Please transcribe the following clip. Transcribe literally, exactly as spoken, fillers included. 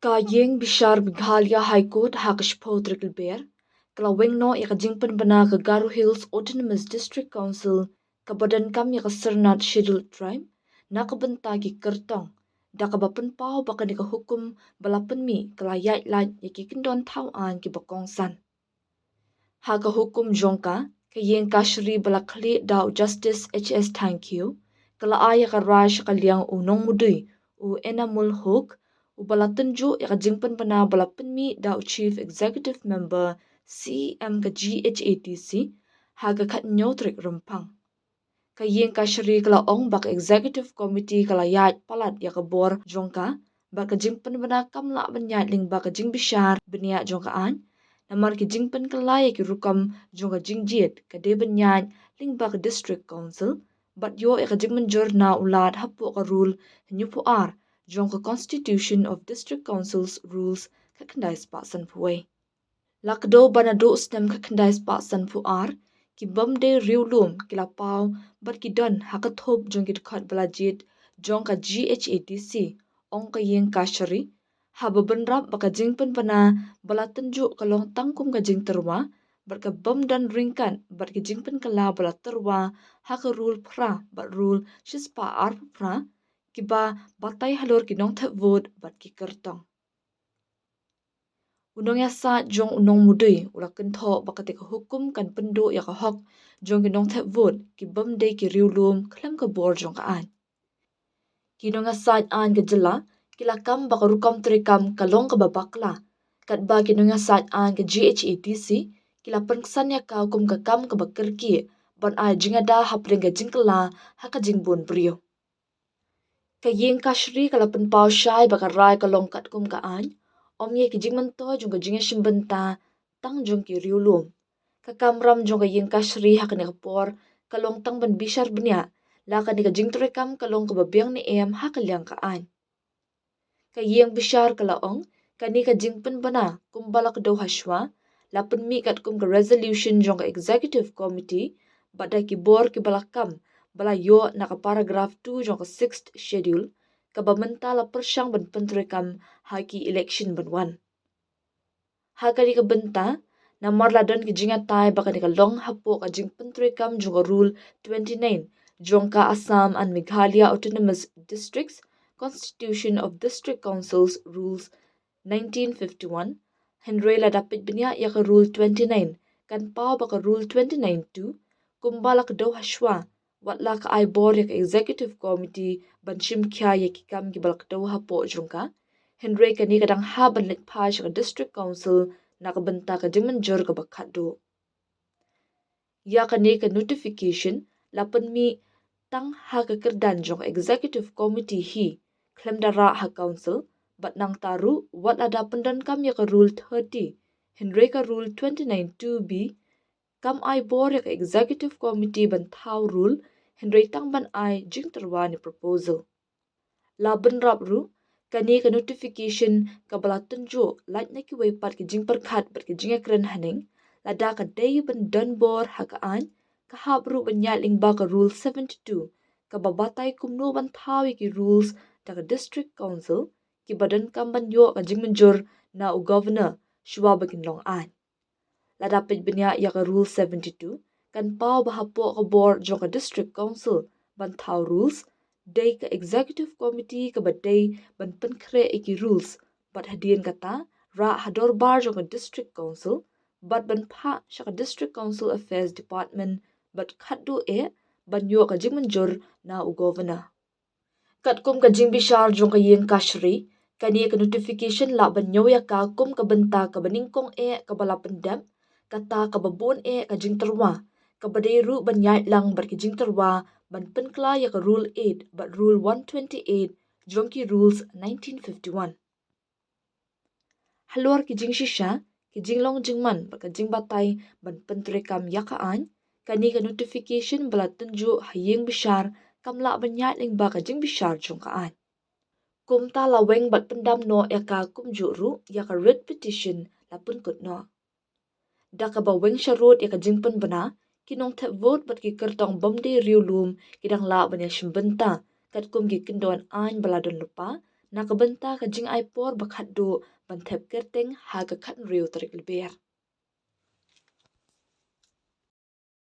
Ka ïing bishar Meghalaya High Court ha ka shiphew tarik Lber ka la weng noh ïa ka jingpynbna ka Garo Hills Autonomous District Council kaba donkam ïa ka syrnat Scheduled Tribe na ka bynta ki kyrtong, da kaba pynpaw ba kane ka hukum ba la pynmih ka la ïaid lait ïa ki kyndon thaw aiñ kiba kongsan. Ha ka hukum jong ka, ka ïing kashari ba la khlieh da u Justice H S Thangkhiew ka la ai ïa ka rai sha ka liang u nongmudui u Enamul Hoque, uba la tynjuh ïa ka jingpynbna ba la pynmih da u Chief Executive Member C E M ka G H A D C ha ka khathynñiew tarik Rymphang. Ka ïing kashari ka la ong ba ka Executive Committee ka la ïaid palat ïa ka bor jong ka bad ka jingpynbna kam lah ban ïaid lyngba ka jingbishar bniah jong ka aiñ, namar ki jingpynkylla ïa ki rukom jong ka jingjied ka dei ban ïaid lyngba ka District Council bad ïoh ïa ka jingmynjur na u Lat hapoh ka Rule hynñiewphew ar jong ka Constitution of District Councils Rules ka khyndai spah sanphew wei. La kdew ba naduh snem ka khyndai spah sanphew ar, ki bym dei riewlum ki la paw bad ki don ha ka thup jong ki dkhot ba la jied jong ka G H A D C, ong ka ïing kashari, haba bynrap ba ka jingpynbna ba la tynjuh ka long tang kum ka jingtyrwa bad ka bym don ryngkat bad ka jingpynkylla ba la tyrwa ha ka Rule phra bad Rule shispah arphew phra, kiba batai halor ki nongthep vote bad ki kyrtong. U nongïasaid jong u nongmudui u la kynthoh ba kata ka hukum kan pynduh ïa ka hok jong ki nongthep vote ki bym dei ki riewlum khlem ka bor jong ka aiñ. Ki nongïasaid aiñ ka jylla ki la kam ba ka rukom treikam ka long kaba bakla, katba ki nongïasaid aiñ ka G H A D C ki la pynksan ïa ka kum ka kam kaba kyrkieh ban ai jingada hapdeng ka jingkylla ha ka jingbun briew. Ka ïing kashari ka la pynpaw shai ba ka rai ka long katkum ka aiñ, ym ïa ki jingmyntoi jong ka jingïashim bynta tang jong ki riewlum. Ka kamram jong ka ïing kashari ha kane ka por ka long tang ban bishar bniah la kane ka jingtreikam ka long kaba biang ne em ha ka liang ka aiñ. Ka ïing bishar ka la ong kane ka jingpynbna kumba la kdew hashwa la pynmih katkum ka resolution jong ka Executive Committee bad da ki bor kiba la kam ba la ïoh na ka paragraph two jong ka Sixth Schedule, kaba mynta la pyrshang ban pyntreikam ha ki election ban wan. Ha kane ka bynta, namar la don ki jingïatai ba kane ka long hapoh ka jingpyntreikam jong ka Rule twenty-nine jong ka Assam and Meghalaya Autonomous Districts Constitution of District Councils Rules nineteen fifty-one, hynrei lada peit bniah ïa ka Rule twenty-nine kan paw ba ka Rule twenty-nine two kumba la kdew hashwa, wat la ka ai bor ïa ka Executive Committee ban shim khia ïa ki kam kiba la kdew hapoh jong ka, hynrei kane ka dang hap ban leit phai sha ka District Council na ka bynta ka jingmynjur kaba khatduh. Ïa kane ka notification la pynmih tang ha ka kyrdan jong ka Executive Committee hi, khlem da rah ha Council, bad nangta ruh wat la da pyndonkam ïa ka Rule thirty, hynrei ka Rule twenty-nine two B kam ai bor ïa ka Executive Committee ban thaw rule, hynrei tang ban ai jingtyrwa ne proposal. La bynrap ruh, kane ka notification kaba la tynjuh lait na kiwei pat ki jingpyrkhat bad ki jingïakren haneng, lada ka dei ban don bor ha ka aiñ, ka hap ruh ban ïaid lyngba ka Rule seventy-two, kaba batai kumno ban thaw ïa ki rules da ka District Council, kiba donkam ban ïoh ka jingmynjur na u Governor shuwa ba kin long aiñ. Lada peit bniah ïa ka Rule seventy-two, kan paw ba hapoh ka bor jong ka District Council ban thaw rules, dei ka Executive Committee kaba dei ban pynkhreh ïa ki rules, bad hadien kata, rah ha dorbar jong ka District Council, bad ban phah sha ka District Council Affairs Department, bad khatduh eh ban ïoh ka jingmynjur na u Governor. Katkum ka jingbishar jong ka ïing kashari, kane ka notification lah ban ñiew ïa ka kum ka bynta kaba nyngkong eh kaba la pyndep, kata kaba bun eh ka jingtyrwa, kaba dei ruh ban ïaid lang bad ki jingtyrwa ban pynkylla ïa ka Rule eight bad Rule one twenty-eight jong ki Rules nineteen fifty-one. Halor ki jingshisha, ki jinglong jingman bad ka jingbatai ban pyntreikam ïa ka aiñ, kane ka notification ba la tynjuh ha ïing bishar kam lah ban ïaid lyngba ka jingbishar jong ka aiñ. Kumta la weng bad pyndam noh ïa ka kumjuh ruh ïa ka writ petition la pynkut noh. Da kaba weng sharud ïa ka jingpynbna, ki nongthep vote bad ki kyrtong bym dei riewlum ki dang lah ban ïashim bynta katkum ki kyndon aiñ ba la don lypa, na ka bynta ka jingai por ba khatduh ban thep kyrteng ha ka khathynriew tarik Lber.